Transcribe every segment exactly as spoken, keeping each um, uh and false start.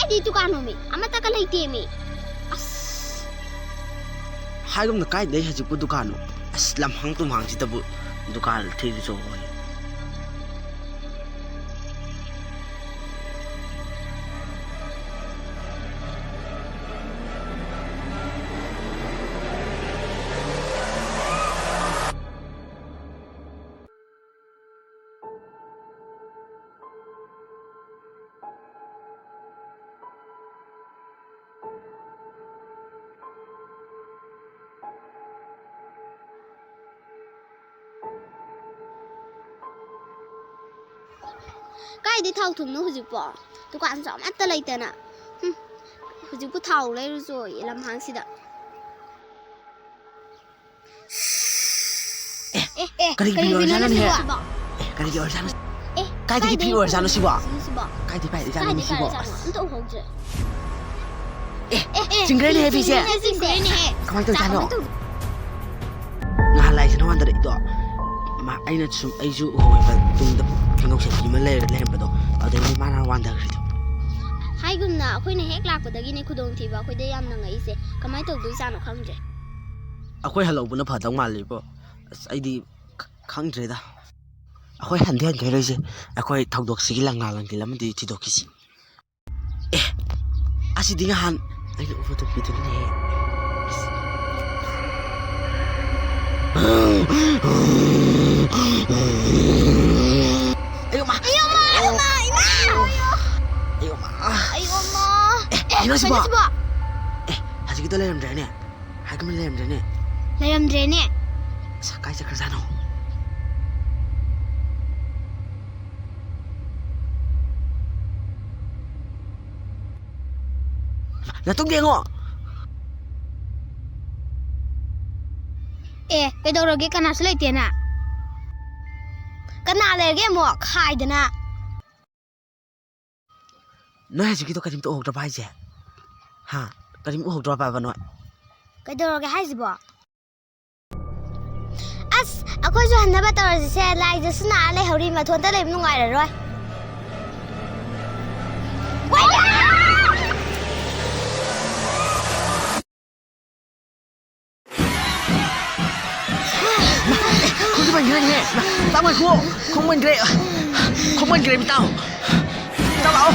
ꯁꯤ ꯗꯨꯀꯥꯟꯅꯣꯃꯤ? ꯑꯃꯠꯇꯒ ꯂꯩꯇꯦꯃꯤ꯫ ꯑꯁ꯫ ꯍꯥꯏꯒꯨꯝꯅ ꯀꯥꯏꯗꯩ ꯍꯧꯖꯤꯛꯄꯨ ꯗꯨꯀꯥꯟꯅꯣ? ꯑꯁ, ꯂꯝꯍꯥꯡ ꯇꯨꯝꯍꯥꯡꯁꯤꯗꯕꯨ ꯗꯨꯀꯥꯟ ꯊꯤꯔꯤꯁꯨ ꯍꯣꯏ꯫ ꯀꯥꯏꯗꯩ ꯊꯥꯎ ꯊꯨꯝꯅꯣ ꯍꯧꯖꯤꯛꯄꯣ? ꯗꯨꯀꯥꯟꯁꯨ ꯑꯃꯠꯇ ꯂꯩꯇꯅ꯫ ꯍꯨꯝ, ꯍꯧꯖꯤꯛꯄꯨ ꯊꯥꯎ ꯂꯩꯔꯨꯆꯣꯌꯦ ꯂꯝꯍꯥꯡꯁꯤꯗ꯫ ꯑꯦ, ꯑꯦ, ꯀꯔꯤꯒꯤ ꯀꯔꯤ ꯐꯤ ꯑꯣꯏꯔꯖꯥꯠꯅꯣꯅꯦ? ꯁꯤꯕꯣ? ꯑꯦ, ꯀꯔꯤꯒꯤ ꯑꯣꯏꯔꯖꯥꯠꯅꯣ? ꯑꯦ, ꯀꯥꯏꯗꯒꯤ ꯐꯤ ꯀꯥꯏꯗꯩ ꯑꯣꯏꯔꯖꯥꯠꯅꯣ ꯁꯤꯕꯣ? ꯁꯤꯕꯣ? ꯀꯥꯏꯗꯩ ꯄꯥꯏꯔꯛꯏꯖꯥꯠꯅꯣꯅꯦ ꯀꯥꯏꯗꯩ ꯁꯤꯕꯣ? ꯄꯥꯏꯔꯛꯏꯖꯥꯠꯅꯣ? ꯑꯁ꯫ ꯑꯝꯇ ꯎꯍꯧꯗ꯭ꯔꯦ꯫ ꯑꯦ, ꯑꯦ, ꯑꯦ, ꯆꯤꯡꯈ꯭ꯔꯦꯅꯦꯍꯦ ꯐꯤꯁꯦ꯫ ꯆꯤꯡꯈ꯭ꯔꯦꯅꯦ, ꯆꯤꯡꯈ꯭ꯔꯦꯅꯦꯍꯦ꯫ ꯀꯃꯥꯏꯅ ꯇꯧꯔꯤꯖꯥꯠꯅꯣ? ꯀꯃꯥꯏꯅ ꯇꯧ-, ꯅꯍꯥꯟ ꯂꯥꯏꯁꯤꯅ ꯋꯥꯟꯗꯔꯛꯏꯗꯣ, ꯃꯥ, ꯑꯩꯅ ꯁꯨꯝ, ꯑꯩꯁꯨ ꯎꯍꯧꯋꯦꯕ, ꯇꯨꯡꯗ ꯈꯪꯒꯧ ꯁꯦꯠꯄꯤ ꯑꯃ ꯂꯩꯔ-, ꯂꯩꯔꯝꯕꯗꯣ, ꯑꯗꯨꯗꯩꯅꯦ ꯃꯥꯅ ꯋꯥꯟꯊꯈ꯭ꯔꯤꯗꯣ꯫ ꯍꯥꯏꯒꯨꯝꯅ, ꯑꯩꯈꯣꯏꯅ ꯍꯦꯛ ꯂꯥꯛꯄꯗꯒꯤꯅꯦ ꯈꯨꯗꯣꯡꯊꯤꯕ ꯑꯩꯈꯣꯏꯗ ꯌꯥꯝ ꯅꯪꯉꯛꯏꯁꯦ꯫ ꯀꯃꯥꯏꯅ ꯇꯧꯗꯣꯏꯖꯥꯠꯅꯣ ꯈꯪꯗ꯭ꯔꯦ꯫ ꯑꯩꯈꯣꯏ ꯍꯜꯍꯧꯕꯅ ꯐꯗꯧ ꯃꯥꯜꯂꯤꯕꯣ꯫ ꯑꯁ, ꯑꯩꯗꯤ ꯈ-, ꯈꯪꯗ꯭ꯔꯦꯗ꯫ ꯑꯩꯈꯣꯏ ꯍꯟꯗꯤ ꯍꯟꯈꯤꯔꯣꯏꯁꯦ꯫ ꯑꯩꯈꯣꯏ ꯊꯧꯗꯣꯛꯁꯤꯒꯤ ꯂꯪꯂꯥ ꯂꯪꯗꯤꯜ ꯑꯃꯗꯤ ꯊꯤꯗꯣꯛꯈꯤꯁꯤ꯫ ꯑꯦ, ꯑꯁꯤꯗꯤ ꯅꯍꯥꯟ ꯑꯩꯅ ꯎꯕ ꯇꯣꯄꯤꯗꯨꯅꯤꯅꯦꯍꯦ꯫ ꯑꯁ꯫ ꯑꯌꯣ ꯃꯥ! ꯑꯌꯣ ꯃꯥ! ꯑꯌꯣ ꯃꯥ! ꯏꯃꯥ! ꯑꯌꯣ ꯃꯥ! ꯑꯌꯣ ꯃꯥ! ꯑꯦ, ꯀꯩꯅꯣ ꯁꯤꯕꯣ? ꯀꯩꯅꯣ ꯁꯤꯕꯣ? ꯑꯦ, ꯍꯧꯖꯤꯛꯀꯤꯗꯣ ꯂꯩꯔꯝꯗ꯭ꯔꯦꯅꯦ꯫ ꯍꯥꯏꯒꯨꯝꯅ ꯂꯩꯔꯝꯗ꯭ꯔꯦꯅꯦ꯫ ꯂꯩꯔꯝꯗ꯭ꯔꯦꯅꯦ꯫ ꯑꯁ, ꯀꯥꯏ ꯆꯠꯈ꯭ꯔꯖꯥꯠꯅꯣ? ꯅꯇꯨꯡꯗ ꯌꯦꯡꯉꯣ꯫ ꯑꯦ, ꯀꯩꯗꯧꯔꯒꯦ? ꯀꯅꯥꯁꯨ ꯂꯩꯇꯦꯅ꯫ ꯀꯅꯥ ꯂꯩꯔꯒꯦ ꯑꯃꯨꯛ? ꯈꯥꯏꯗꯅ꯫ ꯅꯣꯏ ꯍꯧꯖꯤꯛꯀꯤꯗꯣ ꯀꯔꯤꯝꯇ ꯎꯍꯧꯗ꯭ꯔꯕ ꯍꯥꯏꯁꯦ? ꯍꯥ? ꯀꯔꯤꯝ ꯎꯍꯧꯗ꯭ꯔꯕ ꯍꯥꯏꯕ ꯅꯣꯏ? ꯀꯩꯗꯧꯔꯒꯦ ꯍꯥꯏꯁꯤꯕꯣ? ꯑꯁ, ꯑꯩꯈꯣꯏꯁꯨ ꯍꯟꯅꯕ ꯇꯧꯔꯁꯤꯁꯦ꯫ ꯂꯥꯏꯗꯁꯨ ꯅꯥꯔ ꯂꯩꯍꯧꯔꯤ, ꯃꯊꯣꯟꯇ ꯂꯩꯕ ꯅꯨꯡꯉꯥꯏꯔꯔꯣꯏ꯫ ꯏꯇꯥꯎ ꯉꯥꯏꯈꯣ! ꯈꯣꯡ ꯃꯨꯟꯈ꯭ꯔꯦ! ꯈꯣꯡ ꯃꯨꯟꯈ꯭ꯔꯦ, ꯏꯇꯥꯎ! ꯏꯇꯥꯎ ꯂꯥꯛꯑꯣ!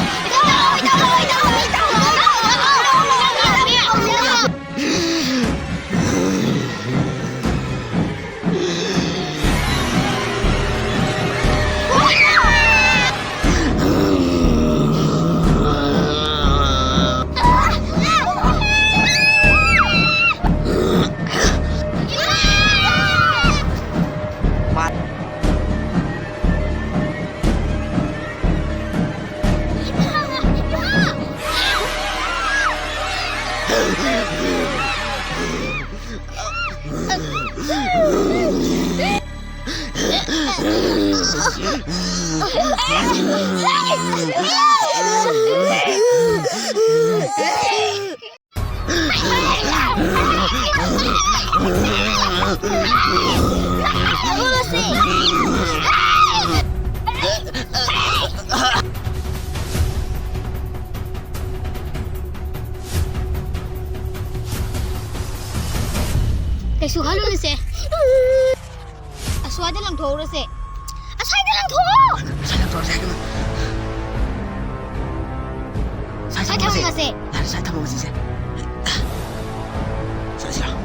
ꯀꯩꯁꯨ ꯈꯜꯂꯨꯅꯨꯁꯦ꯫ ꯑꯁ꯭ꯋꯥꯏꯗ ꯂꯪꯊꯣꯛꯎꯔꯁꯦ꯫ ꯑꯁ꯭ꯋꯥꯏꯗ ꯂꯪꯊꯣꯛꯑꯣ! ꯁ꯭ꯋꯥꯏ ꯂꯪꯊꯣꯛꯑꯁꯦ ꯍꯥꯏꯒꯅꯨ꯫ ꯁ꯭ꯋꯥꯏ ꯁ꯭ꯋꯥꯏ ꯊꯝꯃꯝꯃꯁꯦ꯫ ꯊꯝꯃꯝꯃꯁꯦ꯫ ꯌꯥꯔꯦ, ꯁ꯭ꯋꯥꯏ ꯊꯝꯃꯝꯃꯁꯤꯁꯦ꯫ ꯁ꯭ꯋꯥꯏꯁꯤꯔꯣ?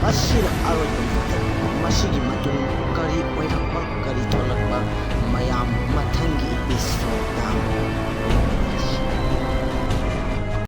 ꯃꯁꯤꯅ ꯑꯔꯣꯏꯕ ꯃꯇꯝ꯫ ꯃꯁꯤꯒꯤ ꯃꯇꯨꯡ ꯀꯔꯤ ꯑꯣꯏꯔꯛꯄ, ꯀꯔꯤ ꯊꯣꯛꯂꯛꯄ?